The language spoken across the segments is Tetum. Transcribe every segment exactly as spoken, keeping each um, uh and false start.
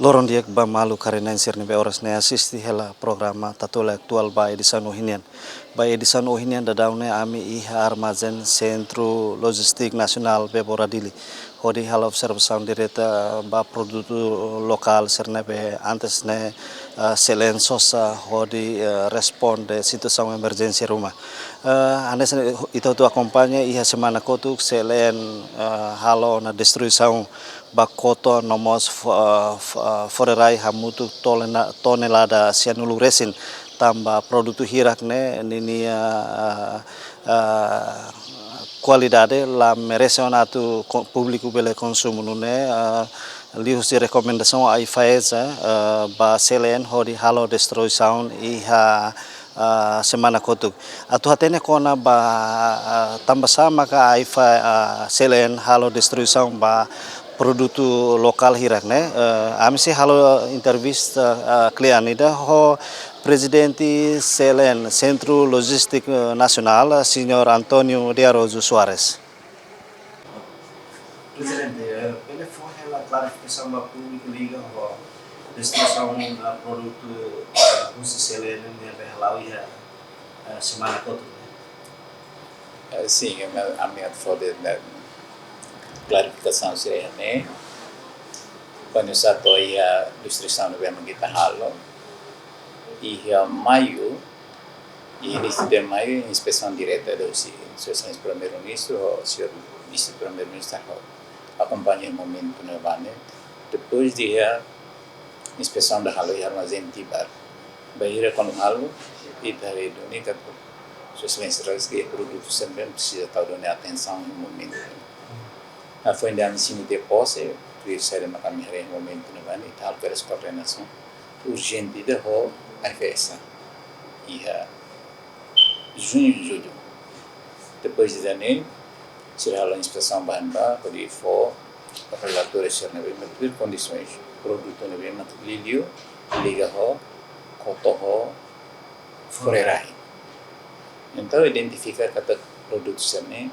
Loron di'ak ba maluk karenanser ne'ebé oras ne'e asiste hela programa Tatoli Atuál ba edisaun ohin nian. Ba edisaun ohin nian daudaun ne'e ami iha armazén Sentru Lojístika Nasionál Bebora Dili, hodi halo observasaun direta ba produtu lokál sira ne'ebé antes ne'e, eh, C L N sosa hodi, eh, responde situasaun emerjénsia ruma. Eh, hanesan ita hotu akompaña iha semana kotuk C L N, eh, halo ona destruisaun ba koto no mós fo-, eh, fo-, eh, forerai hamutuk tolena-, tonelada sianulu resin, tanba produtu hirak ne'e ninia, eh, eh, kualidade la merese ona atu ko-, públiku bele konsumu nune'e, eh, liuhusi rekomendasaun AIFAESA, eh, ba C L N hodi halo destruisaun iha, eh, semana kotuk. Atu hatene kona-ba, eh, tanbasá maka AIFA, eh, C L N halo destruisaun ba produtu lokál hirak ne'e, eh, ami sei halo entrevista, eh, kle'an ida ho Prezidente C L N, Sentru Lojístika Nasionál, Señór António de Araújo Soares. Prezidente, eh, bele fó hela klarifikasaun ba públiku liga ho destruisaun, eh, produtu, eh, husi C L N ne'ebé hala'o iha, eh, semana kotuk ne'e? Eh, sin, ami, ami atu fó de'it klarifikasaun sira-ne'e. Kuandu sá to'o iha destruisaun ne'ebé mak ita halo, iha maiu, iha inísiu de maiu, inspesaun direta husi Sua Exelénsia Primeiru-Ministru ho Señór Vise-Primeiru-Ministru ho akompaña momentu ne'ebá ne'e. Depois de iha inspesaun ida halo iha armazén Tibar. Bainhira kuandu halo, ita haree duni katak Sua Exelénsia rasik iha produtu sira ne'ebé presiza tau duni atensaun iha momentu ne'e. Hafoin ami simu tiha pose, tuir saida mak ami haree iha momentu ne'ebá ne'e, ita halo kedas koordenasaun urjente ida ho AIFAESA iha juñu, jullu. Depois de ida-ne'e, sira halo inspesaun ba ne'ebá, hodi fó relatóriu sira ne'ebé mak tuir kondisoens produtu ne'ebé mak liuliu liga ho koto ho forerai. Entaun, identifika katak produtu sira-ne'e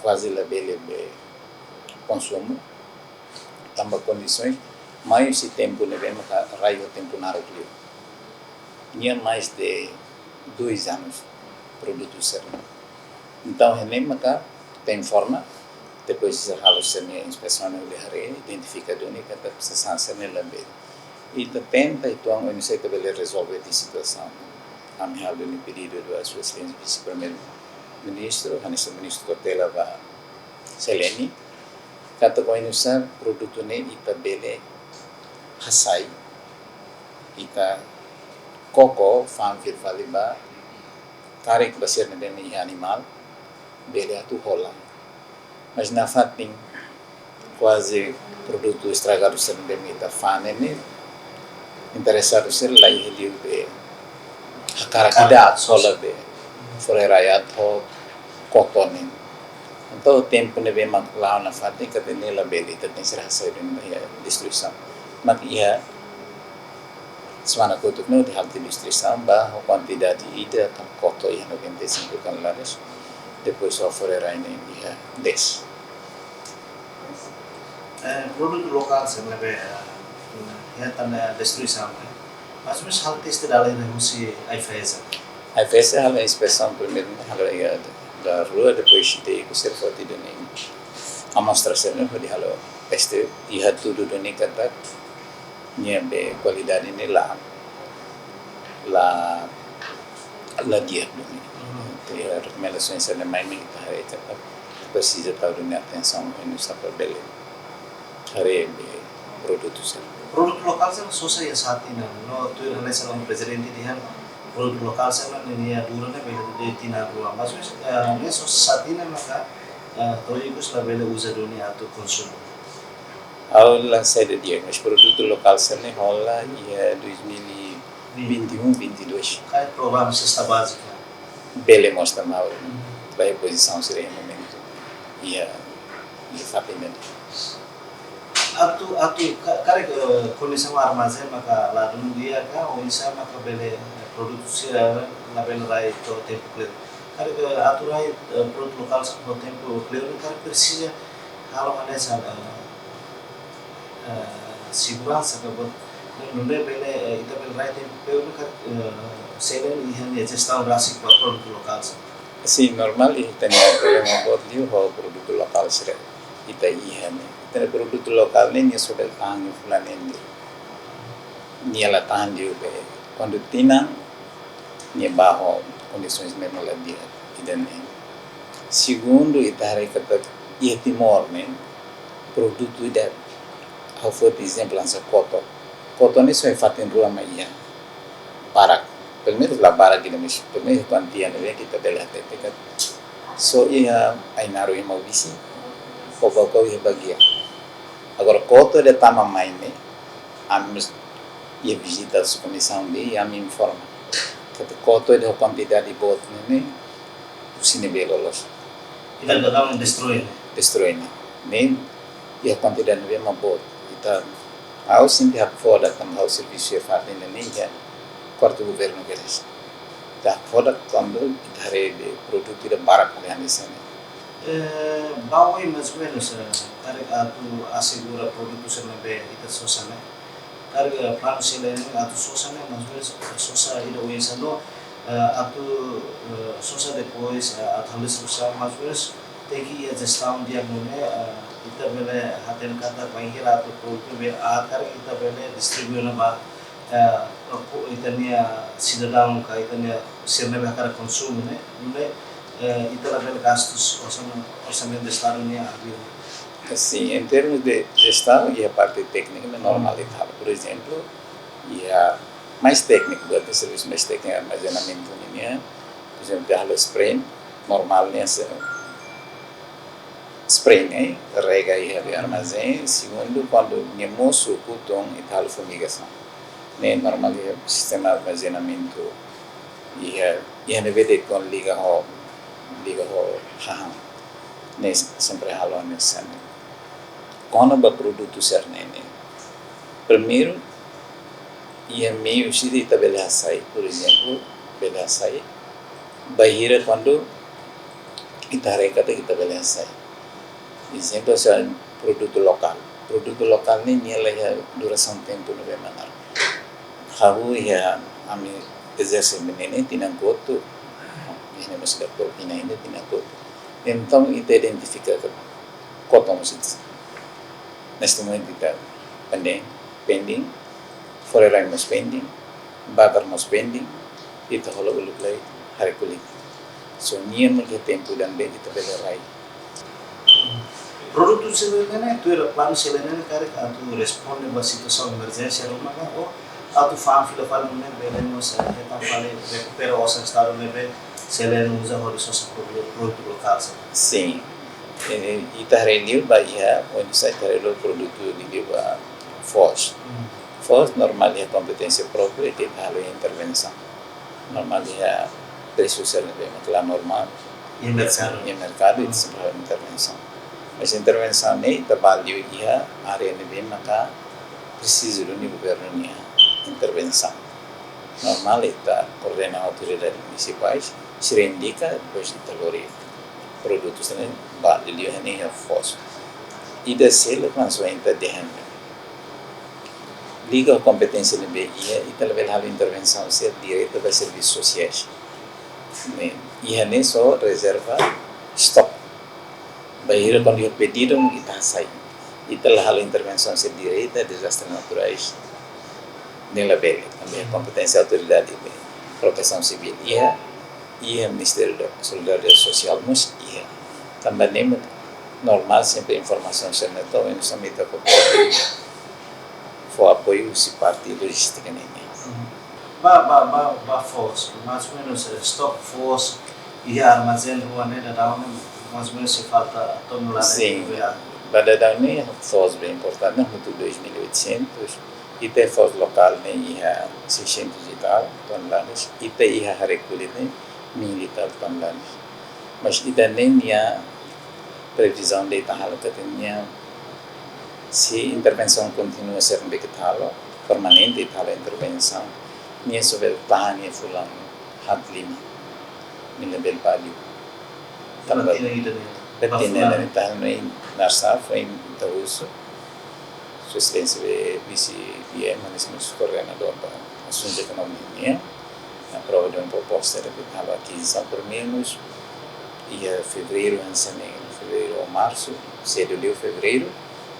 kuaze labele be konsumu, tanba kondisoens, maiu husi tempu ne'ebé maka rai ho tempu naruk liu. Nia mais de dois anos produtu sira-ne'e. Entaun, ne'e maka ita informa, depois de halo sira-nia inspesaun, ne'e haree, identifika duni katak sasán sira-ne'e labele. Ita tenta uitoan oinsá ita bele rezolve tiha situasaun. Ami halo duni pedidu ba Sua Exelénsia Vise-Primeiru-Ministru, hanesan Ministru tutela ba C L N, katak oinsá produtu ne'e ita bele hasai, ita koko fa'an fila fali ba karik ba sira ne'ebé iha animál, bele atu hola. Mas nafatin kuaze produtu estragadu sira ne'ebé mak ita fa'an ne'e, interesadu sira la iha liu be hakarak ida atu hola be forerai atu koto ne'e. Entaun, tempu ne'ebé mak la'o nafatin, katak ne'e labele, ita tenke sira hasai duni ba iha destruisaun. Mak iha semana kotuk ne'e hodi halo tiha destruisaun ba ho kuantidade ida tan koto iha noventa e cinco toneladas. Depois ho forerai ne'e iha dez. Eh, produtu lokál sira ne'ebé, eh, hetan, eh, destruisaun, eh. Mais ou menus halo teste dala ida husi AIFAESA? AIFAESA halo inspesaun primeiru, halo iha dala rua, depois ita ikus sira foti duni amostra sira-ne'e hodi halo teste, iha hatudu duni katak nia be kualidade ne'e la, la, la di'ak duni. Entaun, iha rekomendasaun sira-ne'e mai mak ita haree katak presiza tau duni atensaun oinsá para bele haree be produtu sira. Produtu lokál sira sosa iha sa'e tinan, no tuir hanesan prezidente dehan, produtu lokál sira ninia duran ne'e bele tinan rua. Mais ou menus, eh, ne'e sosa sa'e tinan maka, eh, to'o ikus labele uza duni atu konsumu. Ha'u la sei dehan di'ak, mas produtu lokál sira-ne'e hola iha dois mil e vinte e um, vinte e dois. Karik programa sesta bázika? Bele mós tan, ha'u la iha pozisaun sira iha momentu. Iha, iha fatin ne'e. Atu, atu, ka-, karik, eh, kondisaun armazén maka ladún di'ak ka, oinsá maka bele, eh, produtu sira labele rai to'o tempu kleur? Karik, eh, atu rai, eh, produtu lokál sira to'o tempu kleur, karik presiza halo hanesan, eh, eh, seguransa ka buat, nune'e bele, eh, ita bele rai tempu peun ka, eh, selae iha ne'e jestaun rasik ba produtu lokál sira. Sin, normál, ita-nia problema boot liu ho produtu lokál sira ita iha ne'e. Ita-nia produtu lokál ne'e nia só bele tahan iha fulan neen de'it. Nia la tahan liu be kuandu tinan, nia ba ho kondisoens ne'ebé la di'ak ida-ne'e. Segundu, ita haree katak iha Timor ne'e, produtu ida, ha'u foti ezemplu hanesan koto. Koto ne'e só iha fatin rua mak iha. Barak. Pelumenus la barak ida, mas pelumenus kuantia ne'ebé ita bele hatete katak só iha Ainaro iha Maubisse, ho Baucau iha Baguia. Agora, koto ida tama mai ne'e, ami mós iha vizita subkomisaun B, ami informa katak koto ida ho kuantidade boot ne'e, ne'e, husi ne'ebé loloos. Ita daudaun destroi ne'e. Destroi ne'e. Ne'e, iha kuantidade ne'ebé mak boot. Ita, ha'u sente hakfodak tanba ha'u servisu iha fatin ne'e, ne'e iha kuartu governu kedas. Ita hakfodak kuandu ita haree de'it produtu ida barak liu hanesan ne'e. Eh, ba oin mais ou menus, eh, karik atu asegura produtu sira ne'ebé ita sosa ne'e. Karik, eh, planu sira ne'e atu sosa ne'e, mais ou menus, eh, sosa ida oinsá no, eh, atu, eh, sosa depois, eh, atu halo sosa, mais ou menus, tenke iha jestaun di'ak nune'e, eh, ita bele hatene katak bainhira atu produtu be, ah, karik ita bele distribui ona ba, eh, ita-nia sidadaun ka ita-nia sira ne'ebé hakarak konsumu ne'e, nune'e, eh, ita labele gastu orsa-, orsamentu Estadu nian abri. Sin, em termos de jestaun, iha parte téknika ne'e normál ita halo. Por ezemplu, iha mais tékniku, buat ne'e servisu mais tékniku, armazenamentu nian, por ezemplu, ita halo spray, normál ne'e se spray ne'e, rega iha be armazén, segundu, kuandu nia mosu kutun, ita halo fumigasaun. Ne'e normál iha sistema armazenamentu iha, iha ne'ebé de'it kuandu liga ho, liga ho hahán. Ne'e sempre halo hanesan ne'e. Kona-ba produtu sira-ne'e ne'e. Primeiru, iha meius ida ita bele hasai, por ezemplu, bele hasai bainhira kuandu ita haree katak ita bele hasai. Ezemplu, hanesan produtu lokál. Produtu lokál ne'e nia la iha durasaun tempu ne'ebé manán. Ha'u iha ami ezerse ne'e tinan kotuk. Iha ne'e mós ita koordena iha ne'e tinan kotuk. Entaun ita identifika katak koto mós ita. Neste momento ita pending, pending, fore-rai mós pending, bakar mós pending, ita hola uluk lai haree ko'alia. Só nia mós iha tempu ida ne'ebé ita bele rai. Produtu sira-ne'e, tuir planu sira-ne'e karik atu responde ba situasaun emerjénsia ruma ka, ou atu fa'an fila fali nune'e bele mós hetan fali rekupera osan Estadu ne'ebé selae uza hodi sosa produtu, produtu lokál sira. Sin. Eh, ita haree liu ba iha, oinsá ita haree liu produtu liuliu ba foos. Hmm. Foos normál iha kompeténsia própria, ita halo intervensaun. Normál iha presu sira ne'ebé mak la normál. Iha merkadu. Iha merkadu, ita sempre halo intervensaun. Mas intervensaun ne'e ita ba liu iha área ne'ebé maka presiza duni governu nia intervensaun. Normál ita koordena autoridade munisipais, sira indika, depois ita lori produtu sira-ne'e ba liuliu iha ne'e iha foos. Ida seluk hanesan ohin ita dehan. Liga ho kompeténsia ne'ebé iha, ita labele halo intervensaun sira direta ba servisu sosiais. Ne'e, iha ne'e só rezerva stok. Bainhira kuandu iha pedidu ita hasai. Ita la halo intervensaun sira direta, dezastre naturais ne'e labele. Tanba iha kompeténsia autoridade de protesaun sivíl iha, iha Ministériu da Solidariedade Sosiál mós iha. Tanba ne'e mak normál sempre informasaun sira-ne'e to'o, entaun ami ita fó apoiu husi parte lojístika nian. Ba, ba, ba, ba foos, mais ou menus, eh, stok foos iha armazén rua ne'e daudaun ne'e, mais ou menus sei falta tonelada. Sin, ne'ebé? Ba daudaun ne'e foos be importante, ne'e hamutuk dois mil e oitocentos, ita foos lokál ne'e iha seiscentos e tal toneladas, ita iha haree ko'alia ne'e mil e tal toneladas. Mas ita-nia previzaun ida ita halo katak nia, se intervensaun kontínua sira ne'ebé ita halo, permanente ita halo intervensaun, nia só bele tahan iha fulan haat lima. Nia labele ba liu. Tanba tinan ida ne'e. Ba tinan ida ne'e, ita halo iha Narsafra, iha Itaúso. Sua Exelénsia Vise-Primeiru-Ministru, koordenadór ba asuntu ekonomia nian, aprova de'it proposta de halo akizisaun, pelumenus iha fevereiru, hanesan ne'e, fevereiru ou marsu, sedu liu fevereiru,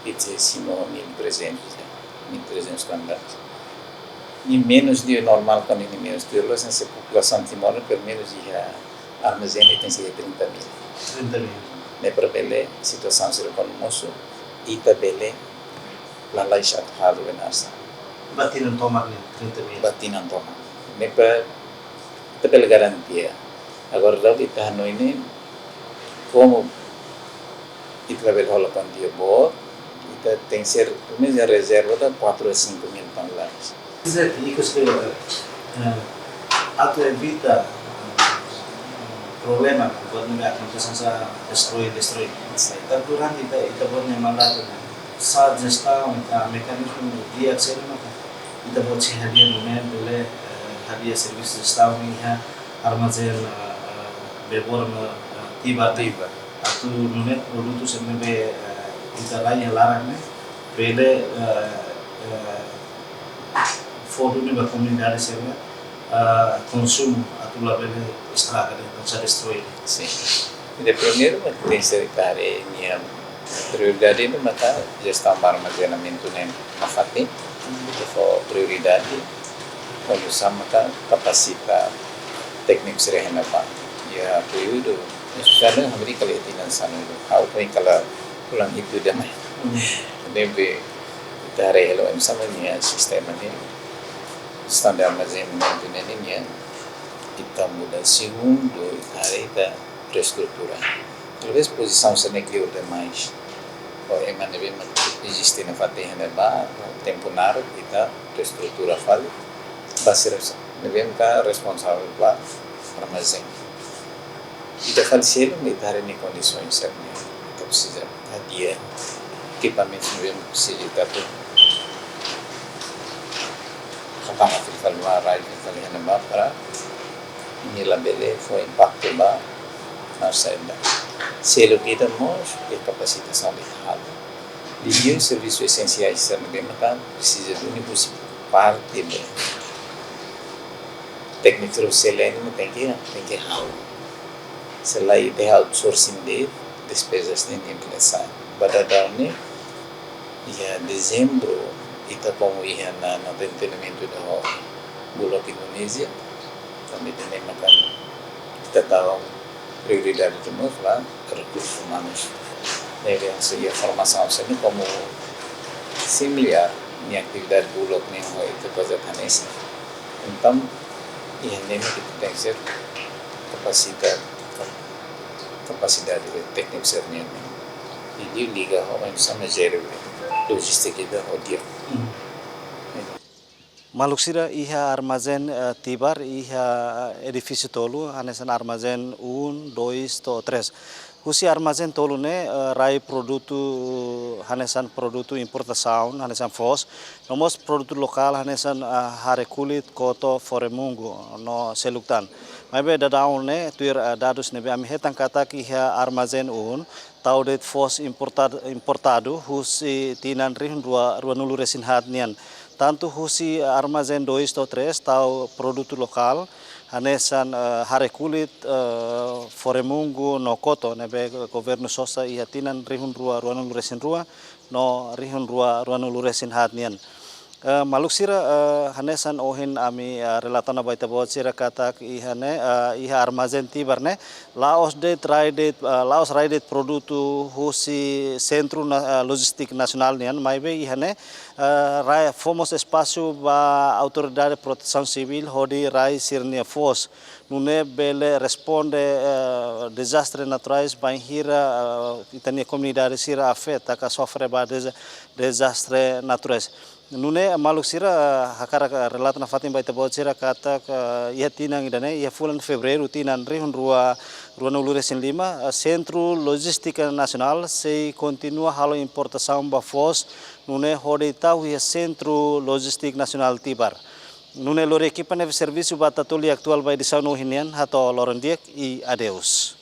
ita simu mil e trezentus, ne'e, mil e trezentus toneladas. Ne'e menus liu normál, kuandu ne'e menus liu, hanesan se populasaun Timor, pelumenus iha armazén ne'e tenke ser trinta mil. Trinta mil. Ne'e para bele situasaun sira kuandu mosu, ita bele lalais atu halo be nasa. Ba tinan tomak ne'e, trinta mil. Ba tinan tomak. Ne'e para ita bele garantia. Agora, daudaun ita hanoin ne'e, komu ita labele hola kuantia boot, ita tenke ser, pelumenus rezerva ita quatro a cinco mil toneladas. Zé, ikus ke, eh, atu evita, eh, problema, buat ne'ebé akontese hanesan destroi, destroi. Sim. Entaun durante ita, ita-boot nia mandatu ne'e, sá jestaun, ita mekanizmu di'ak saida maka ita-boot sei hadi'a nune'e bele, eh, hadi'a servisu jestaun iha armazén, eh, eh, Bebora no, eh, Tibar. Tibar. Atu nune'e produtu sira ne'ebé, eh, ita rai iha laran ne'e bele, eh, eh, fó duni ba komunidade sira, eh, konsumu atu labele estraga de'it, atu sai destroi de'it. Sim. Ida primeiru, mak tenke ser ita haree nian prioridade ne'e maka jestaun ba armazenamentu ne'e nafatin, ita fó prioridade, oinsá maka kapasita tékniku sira iha ne'ebá. Iha períodu, espesiál Amerika le tinan sanulu, ha'u foin kala fulan hitu ida mai. Hmm. Ne'ebé ita haree hela oinsá mak nia sistema ne'e, jestaun ba armazenamentu ne'e nian, ita muda. Segundu, ita haree ita infraestrutura. Talvés pozisaun sira ne'e kleur demais. Ou ema ne'ebé mak eziste nafatin iha ne'ebá, tempu naruk ita infraestrutura fali ba sira ne'ebé maka responsavel ba armazén. Ita fali selu, ita haree nia kondisaun sira ne'e, ita presiza hadi'a ekipamentu ne'ebé mak presiza ita atu hatama fali, fali ba rai, fali iha ne'ebá para nia labele fó impaktu ba nosa'ida. Seluk ida mós, iha kapasitasaun ita halo. Liuliu servisu esensiais sira ne'ebé maka presiza duni husi parte be tékniku sira husi L N tenke, tenke halo. Se lae ita outsourcing de'it, despezas ne'e nia bele sa'e. Ba daudaun ne'e, iha dezembru, ita komu iha ona, ona entendimentu ida ho Bulog Indonézia, tanba ita-nia matan, ita tau prioridade ida mós ba rekursus umanus. Ne'ebé hanesan iha formasaun sira ne'e komu similár nia atividade Bulog nian ho ita projetu hanesan. Entaun, iha ne'e mak ita tenke ser kapasita, kapasidade tékniku sira nian. Ida liga ho oinsá mak jere lojístika ida ho di'ak. Hmm. Maluk sira, iha armazén, eh, Tibar, iha edifísiu tolu, hanesan armazén um, dois to'o três. Husi armazén tolu ne'e, eh, rai produtu, hanesan produtu importasaun, hanesan foos, no mós produtu lokál, hanesan, eh, hare kulit, koto, fore-mungu, no seluk tan. Maibé daudaun ne'e, tuir, eh, dadus ne'ebé ami hetan katak iha armazén um, tau de'it foos importad-, importadu husi tinan rihun rua, ruanulu resin haat nian. Tantu husi armazén dois to'o três tau produtu lokál, hanesan, eh, hare kulit, eh, fore-mungu no koto ne'ebé governu sosa iha tinan rihun rua, ruanulu resin rua, no rihun rua, ruanulu resin haat nian. Eh, maluk sira, eh, hanesan ohin ami, eh, relata ona ba ita-boot sira katak iha ne'e, eh, iha armazén Tibar ne'e, la'ós de'it rai de'it, eh, la'ós rai de'it produtu husi Sentru Na-, eh, Lojístika Nasionál nian, maibé iha ne'e, eh, rai fó mós espasu ba Autoridade Protesaun Sivíl hodi rai sira-nia foos. Nune'e bele responde, eh, dezastre naturais bainhira, eh, ita-nia komunidade sira afeta ka sofre ba deza-, dezastre naturais. Nune'e maluk sira, eh, hakarak, eh, relata nafatin ba ita-boot sira katak, eh, iha tinan ida-ne'e, iha fulan Fevereiru tinan rihun rua, ruanulu resin lima, eh, Sentru Lojístika Nasionál sei kontinua halo importasaun ba foos, nune'e hodi tau iha Sentru Lojístika Nasionál Tibar. Nune'e lori ekipa ne'ebé servisu ba Tatoli Atuál ba edisaun ohin nian, hato'o loron di'ak i adeus.